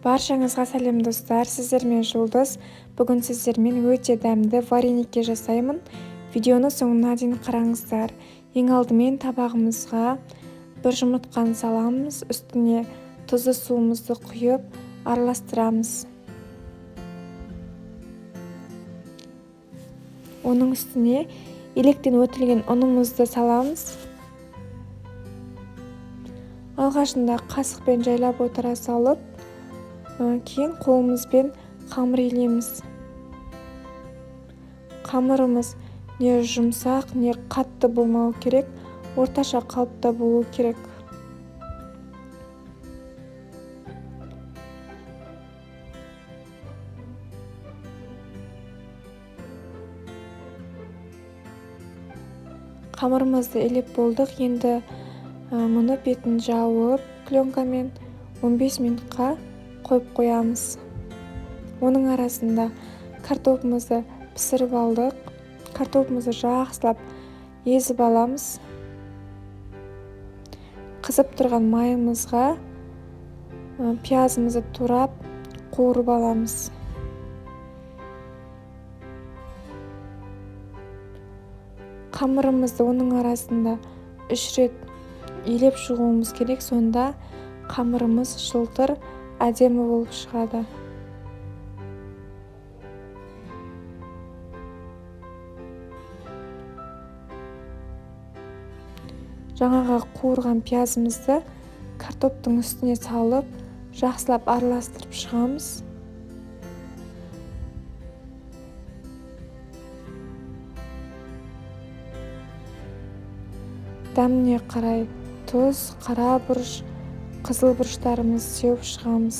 Баршаңызға сәлем, достар! Сіздермен Жұлдыз. Бүгін сіздермен өте дәмді вареники жасаймын. Видеоны соңына дейін қараңыздар. Ең алдымен табағымызға бір жұмыртқаны саламыз, үстіне тұзды суымызды құйып, араластырамыз. Оның үстіне електен өтілген ұнымызды саламыз. Алғашында қасықпен жайлап отыра салып, кейін қолымызбен қамыр илейміз. Қамырымыз не жұмсақ, не қатты болмау керек, орташа қалыпта болу керек. Қамырымызды илеп болдық. Енді мұны бетін жауып, пленкамен 15 минутқа қойып қоямыз. Оның арасында картопымызды пісіріп алдық. Картопымызды жақсылап езіп аламыз. Қызып тұрған майымызға пиязымызды турап, қуырып аламыз. Қамырымызды оның арасында 3 рет илеп шығуымыз керек, сонда қамырымыз жылтыр, әдемі болып шығады. Жаңағы қуырған пиязымызды картоптың үстіне салып, жақсылап араластырып шығамыз. Дәміне қарай тұз, қара бұрыш, қызыл бұрыштарымызды сеуіп шығамыз.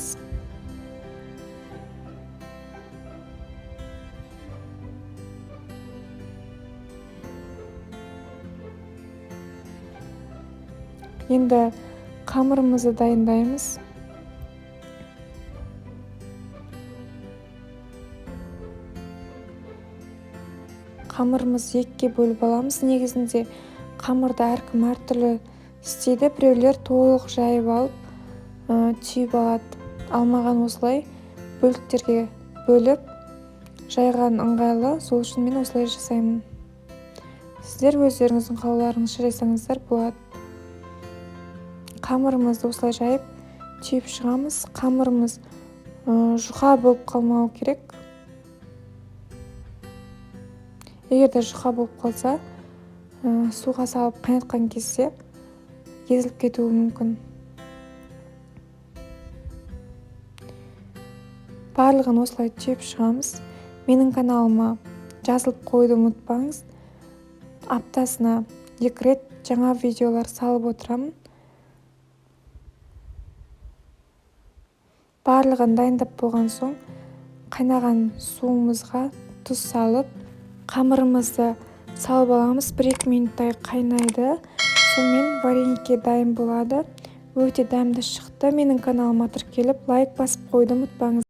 Енді қамырымызды дайындаймыз. Қамырымызды екіге бөліп аламыз. Негізінде қамырды әркім әртүрлі істейді. Біреулер толық жайып алып, түйіп алады. Ал маған осылай бөліктерге бөліп жайған ыңғайлы, сол үшін мен осылай жасаймын. Сіздер өздеріңіздің қалауларыңызша жасаңыздар болады. Қамырымызды осылай жайып, түйіп шығамыз. Қамырымыз жұқа болып қалмау керек. Егер де жұқа болып қалса, суға салып қайнатқан кезде езіліп кетуі мүмкін. Барлығын осылай түйіп шығамыз. Менің каналыма жазылып қоюды ұмытпаңыз. Аптасына 2 рет жаңа видеолар салып отырамын. Барлығын дайындап болған соң, қайнаған суымызға тұз салып, қамырымызды салып аламыз. 1-2 минуттай қайнайды. Сонымен вареники дайын болады. Өте дәмді шықты. Менің каналыма тіркеліп, лайк басып қоюды ұмытпаңыз.